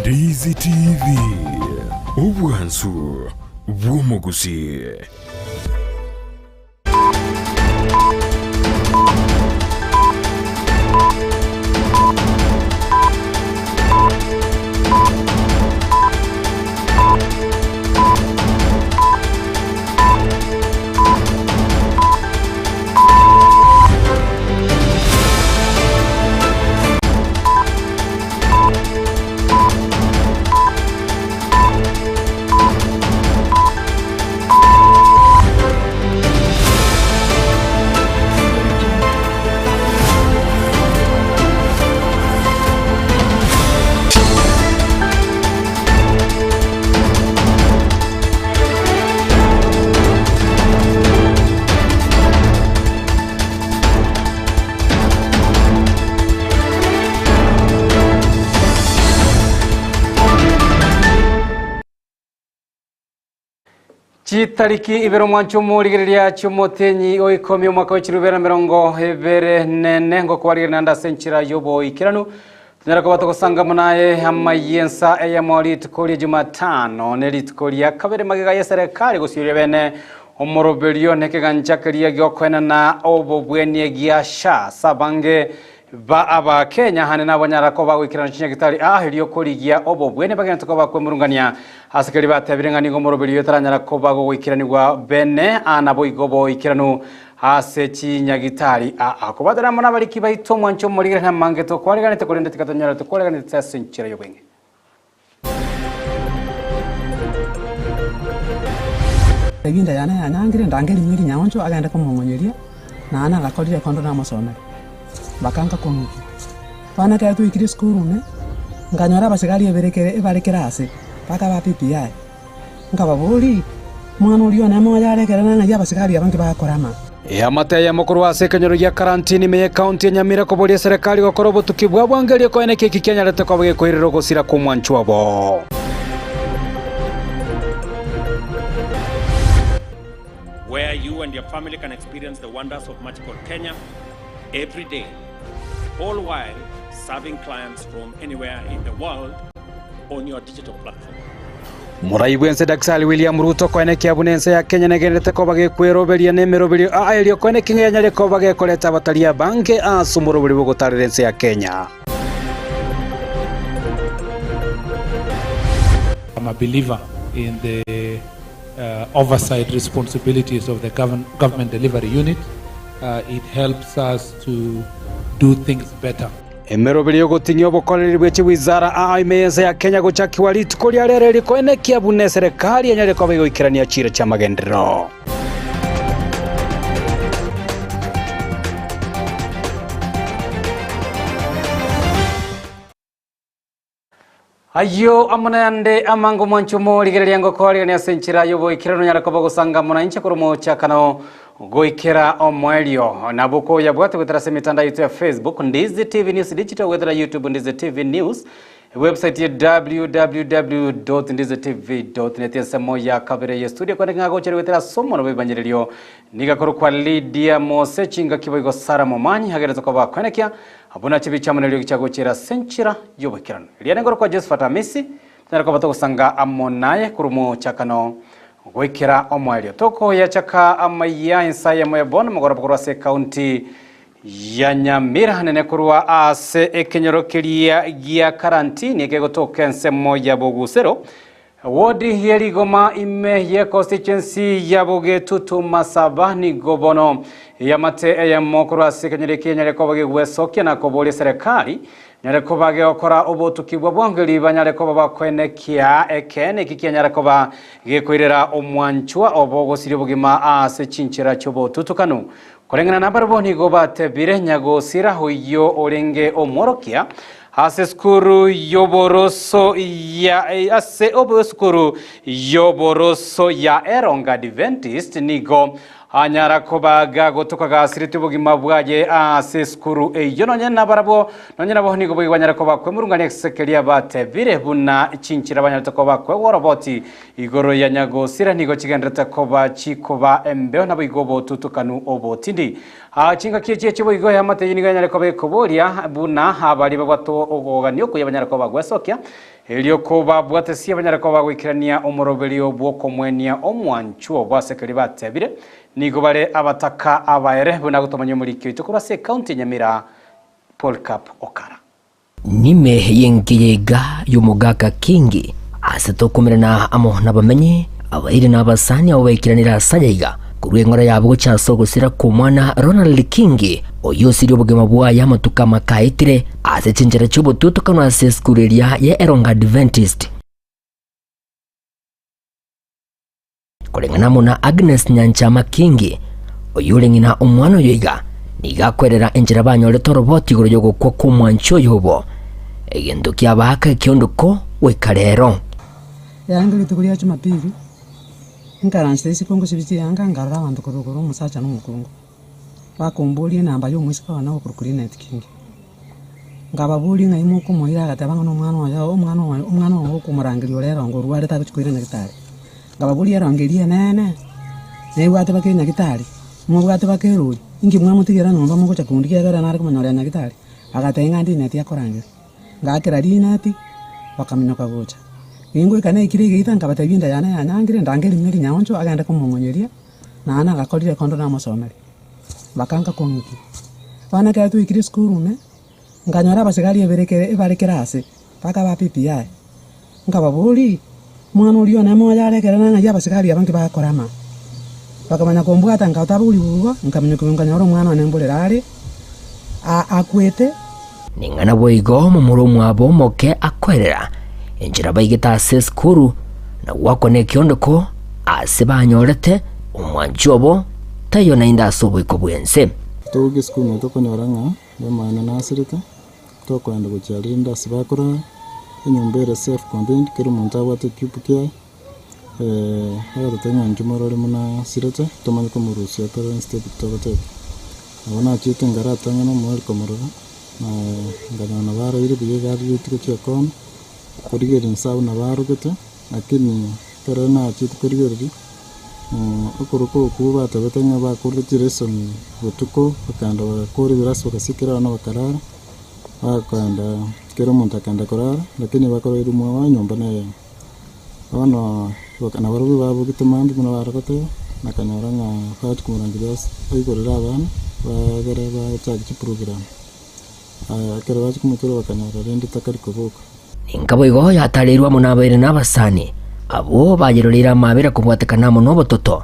Ndizi TV, obwansu bw'omogusii. Chitariki ibere omwancho omorigereria chi'omotenyi o ikomi omwaka we chirubere na emerongo ebere nene ngokwarigereria naende ase enchera y'oboikeranu tonyare koba togosanga buna aye amayia ensa eyemo rituko ria Jumatano ne rituko ria kabere magega y'eserekari gosioria bene omoroberio na ekegancha keria giokoenana obobwenie gia SHA ase abange Ba Abakenya hane nabanyara koba goikerana chinyagitari aa erio korigia obobwene bagenderete koba kwemurungania ase keria batebire ng'a nigo omoroberi oyo otaranyara koba gogoikeranigwa bene aa naboigo boikeranu ase chinyagitari aa. Kobatera amo nabariki baito omwancho omorigere namange tokwariganete korende tiga tonyore tokwariganete ase enchera y'obweng'e. Ebinda yane yanyangire ndange rimwe rinyaoncho agende komong'onyeria, naende nagakorire ekondo namosomera, mpaka ngakong'ukia. Bono ekero twaikire esukuru ime, nkanyora abasigari ebere kere ebare kera ase, mpaka ba PPI, nkababoria, omwana oria one moyo are ekero nang'ai abasigari aba nki bakorama? Eamate eyemo korwa ase ekenyoro gia Karantini ime y'Ekaunti ya Nyamira koboria eserekari gokora obotuki bwa bwango erio koene ki eki kianyarete koba gekoirera ogosira kw'omwanchwa obo. Where you and your family can experience the wonders of magical Kenya every day, all while serving clients from anywhere in the world on your digital platform. Morai bw'ense Daktari William Ruto koenekia buna ense ya Kenya negenderete koba gekweroberia nemeroberio aa erio koenekia ng'a yanyare koba gekoreta abatari abange ase omoroberio bw'ogotarera ense ya Kenya. I'm a believer in the uh, oversight responsibilities of the govern government delivery unit. Uh, it helps us to do things better. Emeroberi y'ogoting'ia obokoreri bwe chiwizara aa ime y'ense ya Kenya gochakigwa rituko ria rero erikoenekia buna eserekari enyare koba egoikerania chiira chi'amagenderero. Ayio amo nayande amange omwancho omorigereria ngokoarigania ase enchera y'oboikeranu onyare koba ogosanga amo nainche korwa omochakano goikera omoerio. Nabo koyabwate goetera ase emetandao yaito ya Facebook, Ndizi TV News Digital, goetera YouTube Ndizi TV News, ewebsite ya www.ndizitv.net ensemo ya kabere ye studio kwandika ng'a gochera goetera ase omonwa bw'ebimanyererio niga korokwa Lydia Mose chingaki boigo Sarah Momanyi agerete koba kwenekia Abwo chibicha amo neriogi chiagochiera ase enchera y'oboikeranu. Eria nengoro kwa Josephat Amisi, tonyare koba togosanga amo naye korwa omochakano goikera omoerio. Tokoyachaka amaiya ensa eyemo ya bono mogoroba korwa ase ekaunti ya Nyamira nene korwa ase ekenyoro keria gia Karantini ekegotoka ensemo ya Bogusero Wodi ye rigoma ime ye constituency ya Bogetutu Masaba nigo bono yamate eyemo korwa ase ekenyoro eke enyare koba gegwesokia na koboria eserekari nyare koba gegokora obotuki bwa bwango eri banyare koba bakoenekia ekeene eki kianyare koba gekoirera omwanchwa obo gosiria obogima ase chinchera chiobotutukanu. Koreng'ana nabarabwo nigo batebire nyagosira oyio orenge omworokia Ase esukuru y'oboroso ya ase esukuru y'oboroso ya Eronga Adventist nigo anyara koba gagotoka gasiretie obogima bwaye ase esukuru eyio nonye nabarabwo nonye nabo nigo boigo banyare koba kwemurungania ase keria batebire buna chinchera banyarete koba kwegwa oroboti igoro ya nyagosira nigo chigenderete koba chikoba embeo naboigo obotutukanu obotindi. Ah, chingaki echi echi boigo eamate eyio nigo enyare koba ekoboria buna abaria babwate okogania okuya banyare koba bagwesokia, erio kobabwatesie banyare koba bagoikerania omoroberio bw'okomwenia omwanchwa obo ase keria batebire, nigo bare abataka abaere buna gotomanya omoriki oito korwa ase ekaunti ya Nyamira Polycarp Okara. Nime y'enkeyega y'omogaka Kingi, ase tokomerana amo nabamenyi, abairi na abasani abo baikiranire ase ayaiga, korwa eng'ora yabo gochia ase ogosira kw'omwana Ronald Kingi, oyio osirie obogima bwaye amatuko amake aetire, ase chinchera chi'obotutukanu ase esukuru eria ya Erongo Adventist. Koreng'ana amo na Agnes Nyanchama Kingi, oyio ore ng'ina omwana oyo iga, nigo akwerera enchera banyorete oroboti igoro y'ogokwa kw'omwanchi oyo obo, egento kiabaaka ekiondoko goika rero. Yaani rituko ria Jumapili, nkaransa isiko ngosibia chianga nkarora abanto korwa igoro omosacha na omokungu, bakomboria enamba ya omoiseke one okorokwa Linet Kingi. Nkababoria ng'ai mokomoira agateba ng'a nomwana oye omwana oye omwana oye okomorangeria ore erongo orwarete agochia koira nyagitari. Nkababoria erongo eria enene, nebwate baka enyagitari, mobwate baka erori, inki mwamotigera nyomba mogocha kondigia ekero nare komonyorera nyagitari? Agatebia ng'a Linet akorangeria. Ngaakera Linet, bakaminyoka gocha. Ningoika naikire egeita nkabatebia enda yane yanyangire ndangerie Mary Nyaoncho agende komong'onyeria, naende nagakorire ekondo namosomeria. Bakanka kong'ikia. Bono ekero twaikire esukuru ime, nkanyora abasigari ebere kere ebare kera ase, mpaka ba PPI. Nkababoria, omwana oria one moyo are ekero nang'ai abasigari aba nki bagakora ama? Bakamanya kombwata nkatabori igo, nkaminyoka nkanyora omwana one mborere are, a- akwete. Ning'ana boigo momura omwabo omoke akoerera enchera baigete ase esukuru na goakwa nekiondoko ase banyorete omwanchi obo taiyo naende ase oboiko bw'ense. Togoika esukuru naye tokonyora ng'a omwana nasirete, tokoenda gochia rende ase bakorara, enyomba ere self contained, kera omonto abwate ekiupu kiaye, agatotebia ng'a inchuo morore buna asirete, tomanye komorusia tore instead togoteba. Nabo nachiete nkaratang'ana omorwari komorora, na nkanyora nabo araire buya iga arigetie gochia ekona, korigereria inse abwo nabo arogete, lakini ekero nachiete korigereria, okorokwa okwo batebete ng'a bakorire chilesson botuko, bakaenda bagakora ebirasi bagasikera abana bakarara, bakoenda kera omonto akaenda korara, lakini bakora eroom amo enyomba neyemo. Bono nabarobwo babogete mambia buna bare goteba, nakanyora ng'a bachia komorangeria ase aigorere abana, bagere bachake chiprogram. Aya ekero bachia komotura bakanyora rende takari koboka. Ninka boigo yatareirwe amo nabaire na abasani, abwo bayeroreire amaabera kobwatekana amo nobototo.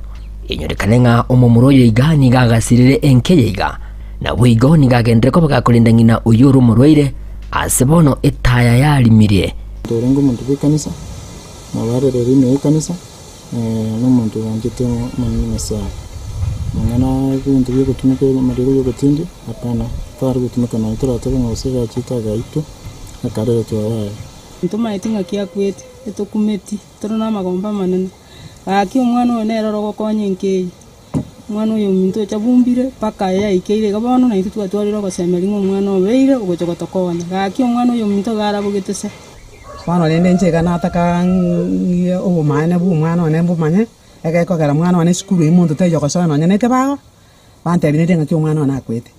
Enyorekane ng'a omomura oyo iga nigo agasirire enkeya iga, naboigo nigo agenderere koba gakorenda ng'ina oyio ore omorwaire, ase bono etaya yarimirie. Omonto orenge omonto bw'ekanisa, nabo arererwe ime y'ekanisa, na omonto oanchete Omonene Nyasae. Amang'ana ebinto biogotumeka amariogo yogotindia, hapana, tari gotumeka nonya toratebe ng'a gose gachete agaitwa, akareretwa yaya. Ntomaeti ng'aki akwete, etokumeti, tore namagomba amanene. Gaki omwana oyo nere orogokonya enka eye. Omwana oyo ominto ocha bumbire mpaka aye yaikeire iga bono naintwe twatwarire ogosemeria ng'a omwana obeire ogocha gotokonya. Gaki omwana oyo ominto iga arabogete se. Bono rende inche iga nataka ng'ie obomaene bwa omwana one mbomanye, egekogera mwana one esukuru eywo monto taiyo gosoa nonye na ekebago, bantebia nere ng'aki omwana one akwete.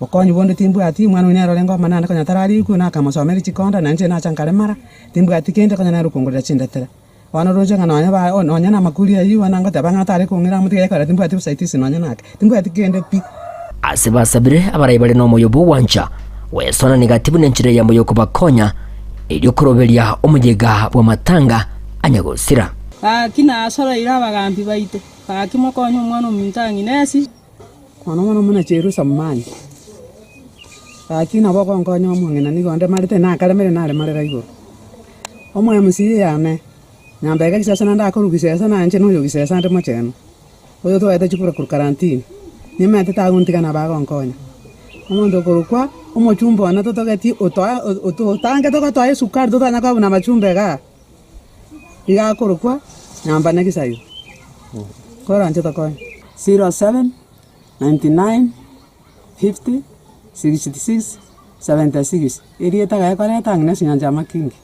Bokonyi bonde timbwati, omwana oyo nere orenge omonene naende konya tararikwa, nakamosomeria chikonda, na inche nacha nkaremara, timbwati kende konya nere okongorera chindetera. Bono roche ng'a nonye ba nonye na amakuri ayio bono ngoteba ng'a tare kong'ira amo tiga ekero timbwati obusaitisi nonye nake, timbwati kende pi. Ase basabire abarai bare nomoyo bw'ogwancha gwesonania gati buna enchera eyemo y'okobakonya, erio koroberia omoyega bw'amatanga anyagosira. Gaki nasoroire abagambi baito, gaki mokonye omwana ominto ang'ina esi. Mono mono buna Jerusa momanyi, gaki nabo ogonkonya omong'ina nigo onde marete nakaremire naremarera igoro. Omo MC yane, nyambega gisesa naende akorwa gisesa na inche noyo gisesa ande mochenu, oyo twaete chikura korwa karantini, nimaete tagontiga nabo agonkonya. Omonto okorokwa omochumba one totogeti otoa otangete gotoa esukari totanya koba buna amachumba igaa, iga akorokwa nyambane gisairo, koranche tokonye. 07 99 50 66 76, Erieta gaye koreta ang'e na chinyancha amakingi.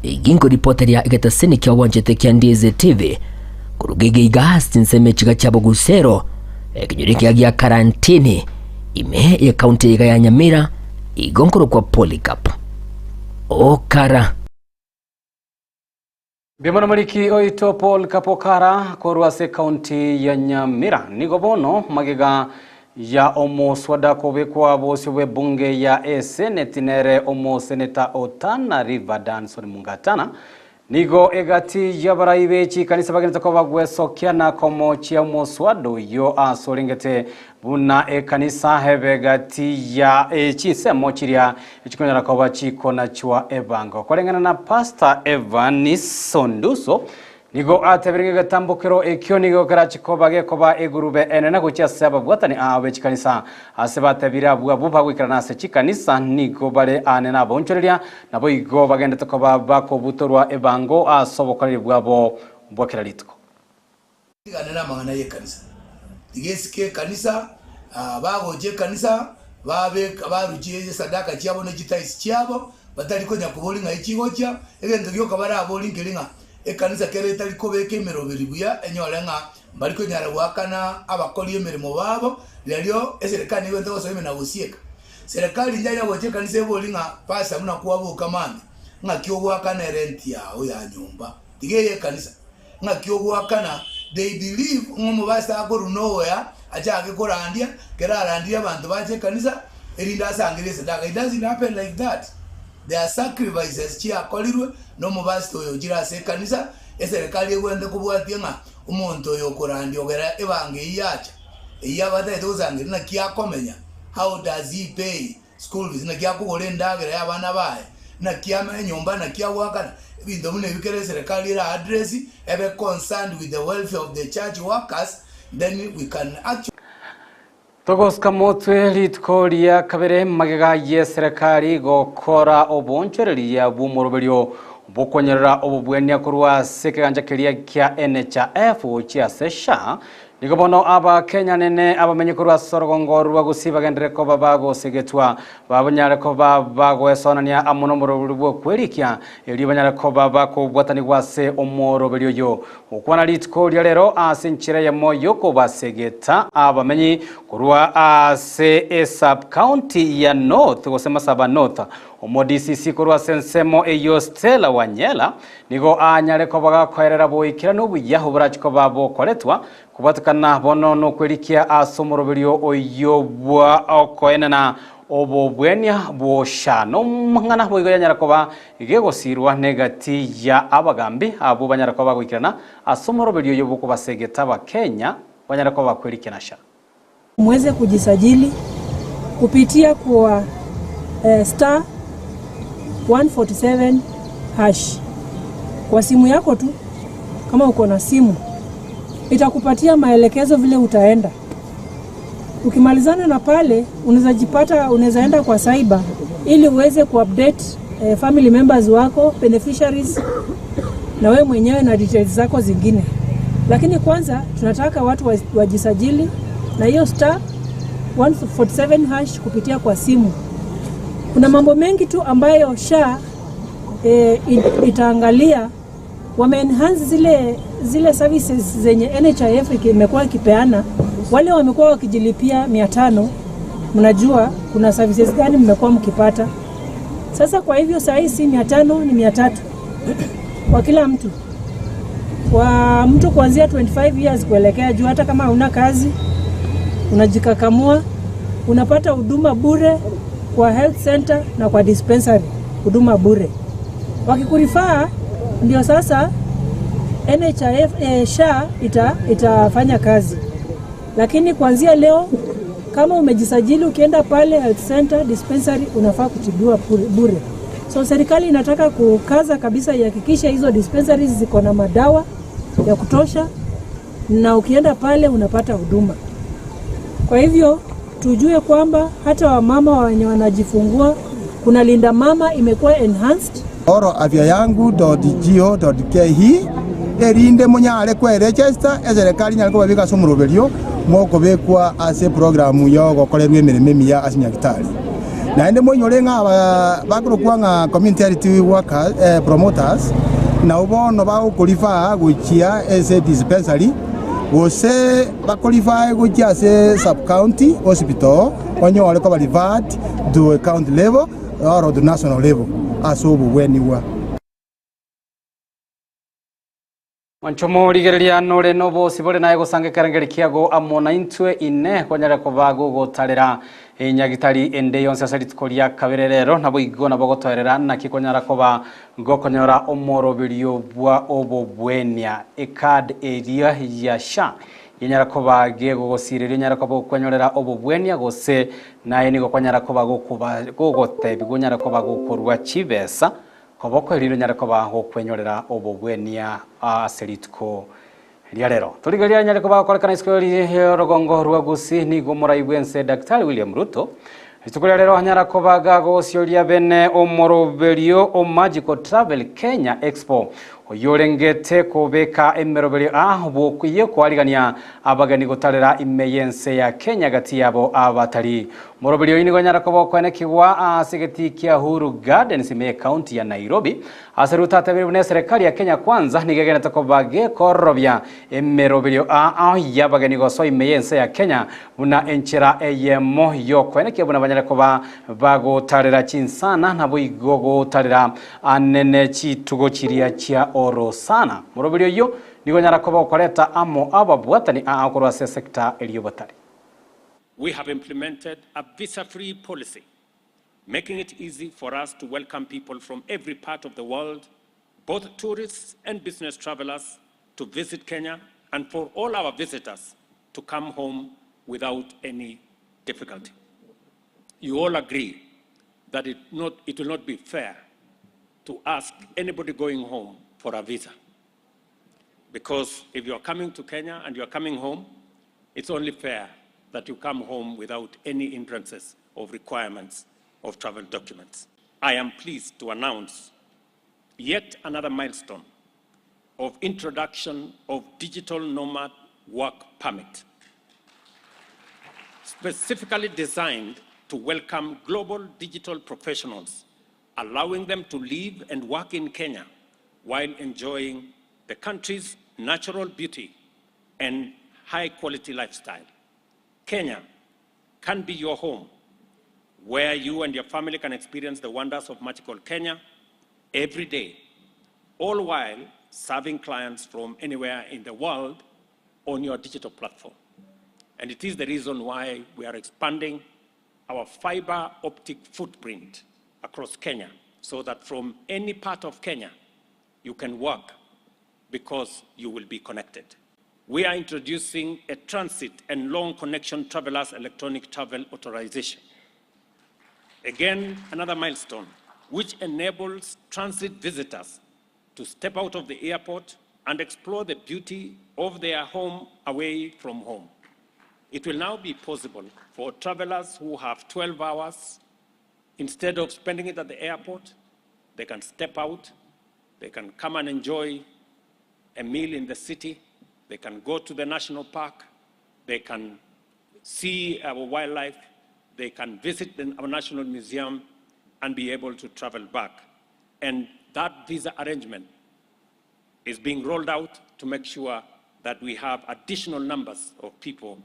Egi nkoripoteria egetaseni kia obwanchete kia Ndizi TV koruga egeiga ase chinsemo echiga chia Bogusero. Ekenyoro ekiya gia Karantini ime y'ekaunti eyeiga ya Nyamira igo nkorokwa Polycarp Okara. Mbuya moriki oito Paul Kapokara korwa ase ekaunti ya Nyamira. Nigo bono magega ya omoswada kobekwa bosio bw'ebunge ya eseneti nere omoseneta o Tana River Danson Mungatana Nigo egati y'abarai be chikanisa bagenderete koba gwesokia na komochia omoswada oyio ase orengete buna ekanisa ebe egati ya chinsemo chiria chikonyara koba chikonachwa ebango. Koreng'ana na Pastor Evanis Onduso, nigo atebire ng'a egetambokero ekio nigo kerache koba gekoba egurube enene gochia ase ababwatani ao be chikanisa. Ase batebire abwo abwo bagoikerana ase chikanisa nigo bare aane nabaonchoreria, Naboigo bagenderete koba bakobutorwa ebango ase obokoreri bwabo bwa kera rituko. Tigane namang'ana y'ekanisa. Tiga esike ekanisa, bagocha ekanisa, babeka baruchie chisadaka chiabo ne chitaisi chiabo, batari konya koboria ng'ai chigochia, egento gioka baraborie nkeri ng'a ekanisa kere etari kobeka emeroberi buya enyore ng'a mbari konyara goakana abakori emeremo babo, riario eserekari nigo egento gosoa ime na gosieka. Serikali njanya gocha ekanisa ebori ng'a pastor buna kwaboka mambia ng'aki ogoakana erent yao ya nyomba tiga eye ekanisa ng'aki ogoakana they believe ng'a omopastor akoruna ogoya achake korandia kero arandirie abanto bache ekanisa erinde asangererie esadaka it doesn't happen like that there are sacrifices chiakorirwe na omopastor oyo ochire ase ekanisa eserekari egwenerete kobwatia ng'a omonto oyo okorandia ogera ebango eyio yacha eyio abatagete gosangereria naki akomenya. How does he pay school fees? Naki akogora endagera ya abana baye? Naki ama enyomba? Naki agoakana? Ebinto buna ebi kera eserekari era address ebe concerned with the welfare of the church workers then we can actually. Togosuka motwe rituko ria kabere magega y'eserekari gokora oboonchoreria bw'omoroberio bw'okonyerera obobwania korwa ase ekegancha keria kia NHIF gochia ase SHA. Nigo bono Abakenya nene abamenyi korwa ase orogongo rwa Gusii bagenderere koba bagosegetwa, babanyare koba bagoesonania amo nomoroberi bw'okwerikia, erio banyare koba bakobwatanigwa ase omoroberi oyo. Gokwana rituko ria rero ase enchera eyemo y'okobasegeta abamenyi korwa ase esub-county ya North gose Masaba North, omo-DCC korwa ase ensemo eyio Stella Wanyela, Nigo anyare koba gakoerera boikeranu obuya oborache koba bokoretwa, kobwatekana bono nokwerikia ase omoroberio oyio bwa okoenena obobwenia bw'osha. Nomang'ana boigo yanyara koba gegosirwa negati ya abagambi abwo banyare koba bagoikerana ase omoroberio oyio bw'okobasegeta abakenya banyare koba bakwerikia na sha. Muweze kujisajili kupitia kwa eh, star 147 hash kwa simu yako tu. Kama uko na simu itakupatia maelekezo vile utaenda. Ukimalizana na pale, unaweza jipata, unaweza enda kwa cyber ili uweze kuupdate eh, family members wako beneficiaries na wewe mwenyewe na details zako zingine. Lakini kwanza tunataka watu wajisajili na hiyo star 147 hash kupitia kwa simu. Kuna mambo mengi tu ambayo SHA e, itaangalia. Wame enhance zile, zile services zenye NHIF imekuwa ikipeana. Wale wamekuwa wakijilipia 500, mnajua kuna services gani mmekuwa mkipata. Sasa kwa hivyo saa hii si 500 ni 300 kwa kila mtu, kwa mtu kuanzia 25 years kuelekea juu. Hata kama huna kazi unajikakamua, unapata huduma bure kwa health center na kwa dispensary, huduma bure. Wakikurifaa ndio sasa NHIF, eh, SHA ita, itafanya kazi. Lakini kuanzia leo kama umejisajili ukienda pale health center dispensary unafaa kutibiwa bure. So serikali inataka kukaza kabisa ihakikishe hizo dispensaries ziko na madawa ya kutosha na ukienda pale unapata huduma. Kwa hivyo tujue kwamba hata wamama wenye wanajifungua kuna Linda Mama imekuwa enhanced. Oro afyayangu.go.ke erinde monyare kweregister eserekari enyare kobabeka ase omoroberio mokobekwa ase eprogramu ya ogokorerwa emeremo emiya ase Nyagetari. Naende moinyore ng'a aba bakorokwa ng'a community health workers, eh, promoters nabo bono bagokorifaa gochia ase dispensary. Gose ba-qualify gochia ase sub-county hospital onyore koba referred to a county level or to national level ase obogwenigwa. Mwanchomo rigereria nore nobosibore naye gosanga ekerengeri kiago amo naintwe inee kwanyare koba gogotarera enyagitari ende yonsi ase rituko ria kabere rero naboigo nabo gotoerera naki kwanyara koba gokonyora omoroberio bwa obobwenia ecard eria ya SHA yenyara koba gegogosireria onyare koba gokwenyorera obobwenia gose naye nigo kwanyara koba gokoba gogotebiwa onyare koba gokorua chibesa Koboko erinde onyare koba gokwenyorera obogwenia ase rituko ria rero. Torigereria anyare koba agokorekana isiko ri'orogongo rwa Gusii nigo omorai bw'ense Daktari William Ruto rituko ria rero anyara koba gagosioria bene omoroberio o Magical Travel Kenya Expo oyio orengete kobeka emeroberio a bw'okoyia koarigania abageni gotarera ime y'ense ya Kenya gati yabo abatari Moroberi oyio nigo onyare koba okoenekigwa ase egetii kia Uhuru Gardens ime y'ecounty ya Nairobi, ase Ruto atebirie buna eserekari ya Kenya Kwanza nigo egenete koba gekororobia emeroberio ao y'abageni gosoa ime y'ense ya Kenya buna enchera eyemo y'okoenekia buna banyare koba bagotarera chinsana naboigo gotarera anene chitugo chiria chia orosana. Moroberi oyio nigo onyara koba okoreta amo ababwatani ao korwa ase esecta eria y'obotari. We have implemented a visa-free policy, making it easy for us to welcome people from every part of the world, both tourists and business travelers, to visit Kenya and for all our visitors to come home without any difficulty. You all agree that it, not, it will not be fair to ask anybody going home for a visa. Because if you are coming to Kenya and you are coming home, it's only fair that you come home without any hindrances of requirements of travel documents. I am pleased to announce yet another milestone of introduction of digital nomad work permit, specifically designed to welcome global digital professionals, allowing them to live and work in Kenya while enjoying the country's natural beauty and high quality lifestyle. Kenya can be your home where you and your family can experience the wonders of magical Kenya every day, all while serving clients from anywhere in the world on your digital platform. And it is the reason why we are expanding our fiber optic footprint across Kenya so that from any part of Kenya you can work because you will be connected. We are introducing a transit and long connection travelers electronic travel authorization. Again, another milestone which enables transit visitors to step out of the airport and explore the beauty of their home away from home. It will now be possible for travelers who have 12 hours, instead of spending it at the airport, they can step out, they can come and enjoy a meal in the city, they can go to the national park, they can see our wildlife, they can visit the, our national museum and be able to travel back. And that visa arrangement is being rolled out to make sure that we have additional numbers of people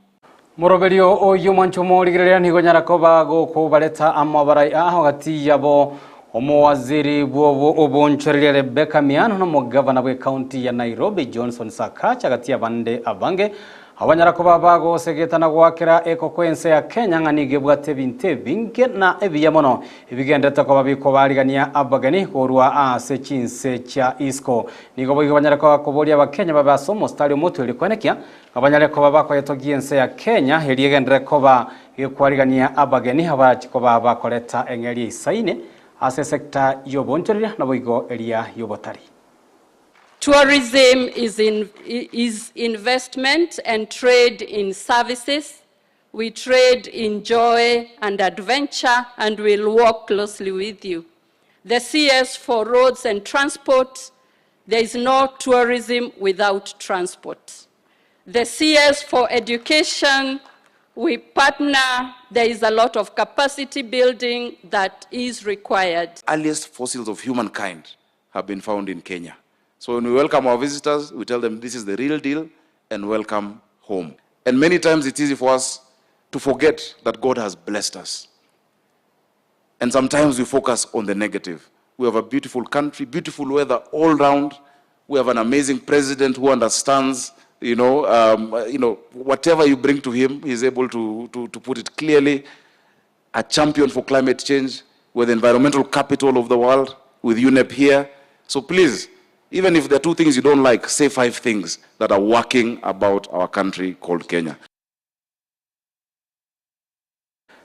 Moroberio oyio mwancho morigereria nigo nyara koba gokobareta amabarai aho gati yabo omowaziri bwobo obonchoreria Rebecca Miano n'omogavana bwe county ya Nairobi Johnson Sakaja gati y'abande abange abanyara koba bagosegeta na gwakera ekoko ense ya Kenya ng'a nigo ebwate ebinto ebinge na ebiya mono ebigendete koba bikobarigania abageni korwa ase chinse chia isiko. Nigo boigo banyare koba koboria abakenya babe ase omostari omotwe eri koenekia ng'a banyare koba bakoyetogia ense ya Kenya eria egenderere koba gekwarigania abageni abachi koba bakoreta eng'eria eisaine ase esector ya obonchoreria naboigo eria ya obotari. Tourism is, in, is investment and trade in services. We trade in joy and adventure and will work closely with you. The CS for roads and transport, there is no tourism without transport. The CS for education, we partner, there is a lot of capacity building that is required. Earliest fossils of humankind have been found in Kenya. So when we welcome our visitors, we tell them this is the real deal and welcome home. And many times it's easy for us to forget that God has blessed us. And sometimes we focus on the negative. We have a beautiful country, beautiful weather all round. We have an amazing president who understands, you know, um, you know, whatever you bring to him, he's able to, to, to put it clearly. A champion for climate change. We're the environmental capital of the world with UNEP here. So please, even if there are two things you don't like, say five things that are working about our country called Kenya.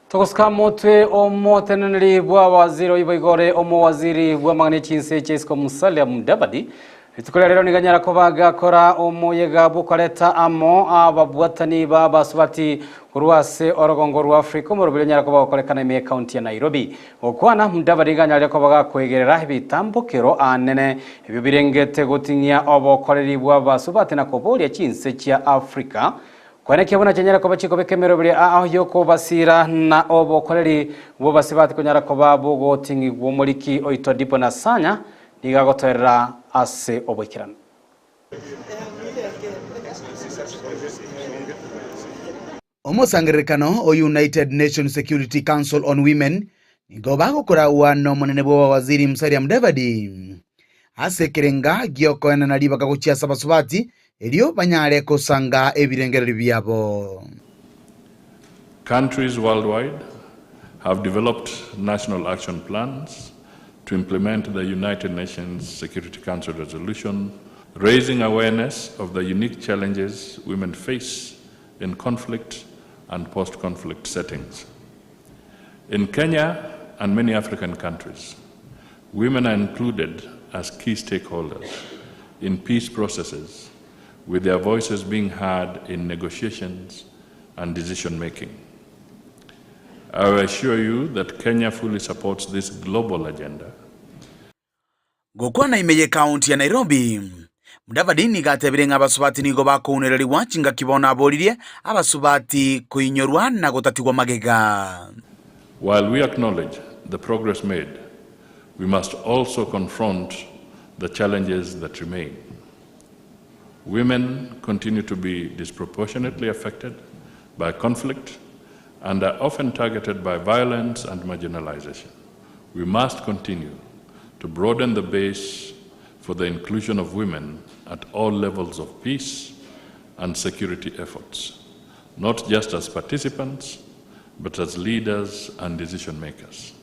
Togosika motwe omoteneneri bw'abawaziri oibo igore omowaziri bw'amang'ana echinse chia isiko Musalia Mudavadi rituko ria rero niganyara koba gakora omoyega bw'okoreta amo ababwatani ba abasubati korwa ase orogongo rwa Africa omoroberi onyara koba gokorekana ime ekaunti ya Nairobi. Gokwana Mudavadi iganyarire koba gakoigerera ebitambokero anene ebio birengete goting'ia obokoreri bwa abasubati na koboria chinse chia Africa Koenekia buna chinyare koba chikobeka emeroberi ao y'okobasira na obokoreri bw'obasibati konyara koba bogoting'igwa omoriki oito Dipo Nasanya nigo agotoerera ase oboikeranu. Omosangererekano o United Nations Security Council on Women nigo bagokoragwa n'omonene bw'abawaziri Musalia Mudavadi ase ekerenga gi'okoenana ribaga gochia ase abasubati erio banyare kosanga ebirengererio biabo. Countries worldwide have developed national action plans to implement the United Nations Security Council resolution, raising awareness of the unique challenges women face in conflict and post-conflict settings. In Kenya and many African countries, women are included as key stakeholders in peace processes, with their voices being heard in negotiations and decision making. I assure you that Kenya fully supports this global agenda. Gokwana ime y'Ekaunti ya Nairobi, Mudavadi nigo atebire ng'a abasubati nigo bakounererigwa chingaki bono aboririe abasubati koinyorwa na gotatigwa magega. While we acknowledge the progress made, we must also confront the challenges that remain. Women continue to be disproportionately affected by conflict and are often targeted by violence and marginalization. We must continue to broaden the base for the inclusion of women at all levels of peace and security efforts, not just as participants, but as leaders and decision makers.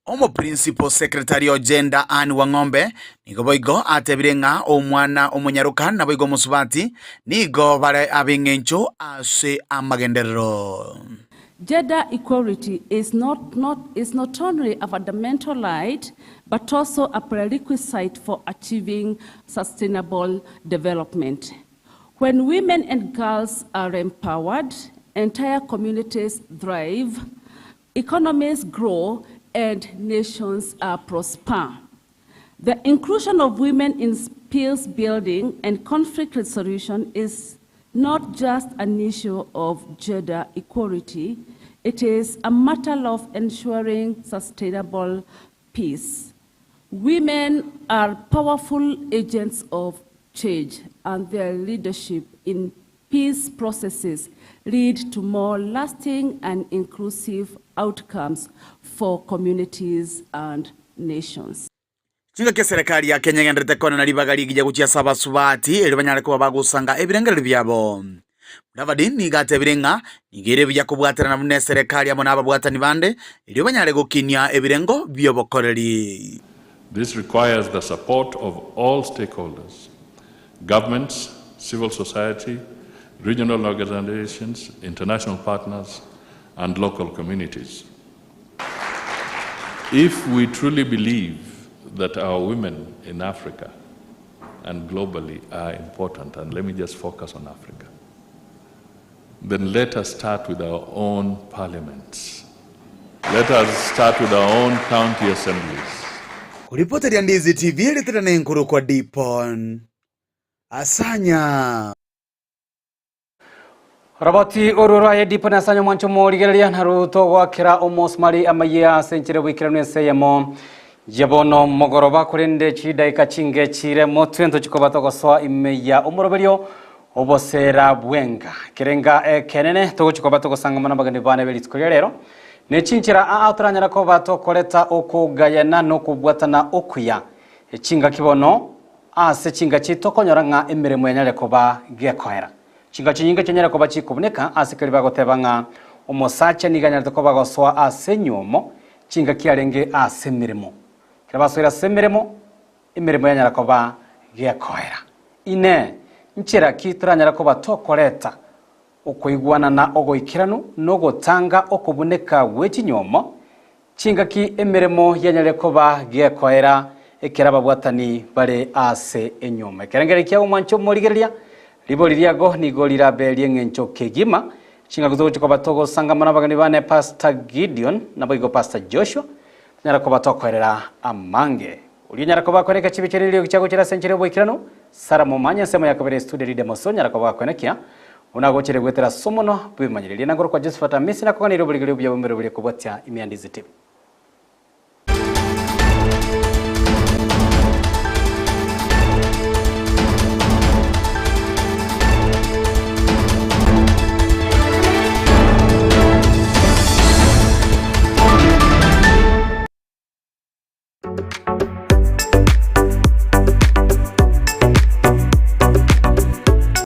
Omoprincipo Secretary o Gender Anne Wang'ombe nigo boigo atebire ng'a omwana omonyaroka naboigo omosubati nigo bare ab'eng'encho ase amagenderero. Gender equality is not, not, is not only a fundamental right, but also a prerequisite for achieving sustainable development. When women and girls are empowered, entire communities thrive, economies grow, and nations are prosper. The inclusion of women in peace building and conflict resolution is not just an issue of gender equality, it is a matter of ensuring sustainable peace. Women are powerful agents of change, and their leadership in peace processes lead to more lasting and inclusive outcomes for communities and nations. Chingaki eserekari ya Kenya egendererete koenana ribaga rigiya gochia ase abasubati erio banyare koba bagosanga ebirengererio biabo. Mudavadi nigo atebire ng'a nigo ere buya kobwaterana buna eserekari amo nababwatani bande erio banyare gokinia ebirengo bi'obokoreri. This requires the support of all stakeholders, governments, civil society, regional organizations, international partners, and local communities. If we truly believe that our women in Africa and globally are important, and let me just focus on Africa, then let us start with our own parliaments. Let us start with our own county assemblies. Koripoteria Ndizi TV ritera nenkuru kwa Dipon Asanya. Roboti orwo rwaye Dipon Asanya omwancho omorigereria naru togoakera omosumari amayia ase enchera boikeranu ense eyemo ya bono mogoroba korende chidaika chinge chire motwe ntochikoba togosoa ime ya omoroberio. Obosera bw'enga. Kerenga ekenene togochia koba togosangamana abageni bane be rituko ria rero, ne chinchera aa toranyare koba tokoreta okogayana na okobwatana okuya. Chingaki bono ase chingaki tokonyora ng'a emeremo yanyare koba gekoera. Chingaki chinyinge chianyare koba chikobuneka ase keria bagoteba ng'a omosacha nigo anyarete koba gosoa ase enywomo chingaki arenge ase emeremo. Ekero basoire ase emeremo, emeremo yanyara koba gekoera. Inee! Nchera ki toranyare koba tokoreta okoigwanana ogoikeranu na ogotanga okobuneka gwe chinywomo? Chingaki emeremo yanyarire koba gekoera ekero ababwatani bare ase enywomo. Ekerengererio kia omwancho omorigereria, ribori riago nigo rirabe ri'eng'encho kegima. Chingaki togochia koba togosangamana abageni bane Pastor Gideon naboigo Pastor Joshua, tonyare koba tokoerera amange. Oria onyare koba akoenekia chibi chiria eriogi chiagochera ase enchera y'oboikeranu, Sara momanye ensemo ya kabere estudio Lydia Mose onyare koba akoenekia buna agochire goetera ase omonwa bw'ebimanyereria. Nangoro kwa Josephat Amisi nakoganeire oborigereria obuya bw'emerero buria kobwatia ime ya Ndizi TV.